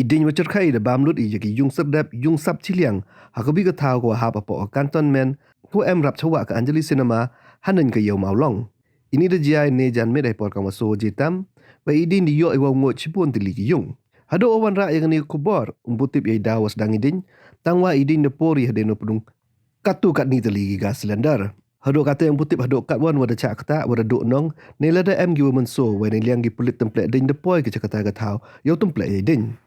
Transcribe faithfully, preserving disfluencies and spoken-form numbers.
I dieñ wa chyrkhai da bam lut i ya ki yung syrdep, yung sap chiliang, ha kawi ka thaw kawa hap hapoh ka cantonment, kawa em rap chawah ka Anjali Cinema, haneiñ ka Iew Mawlong. Ini da jia i ne jan miet heipor kamwa soo waje tam, wei i dieñ da yoh i wow ngut chibun tylli ki yung. Hadooh wa wanrah ya kani ka khubor, ym pu tip ya i daw wa sdang i dieñ, tangwa i dieñ da por i hadien wa pdung katto katni tylli ki gas cylinder. Hadooh kattæ ym pu tip hadooh katwon wa da chah ktah, wa da dooh nong, ne lada em kiwa mynsoo, wei neiliang ki pulit tympleh dieñ da poi ki cha kata ka thaw yow tympleh ya i dieñ.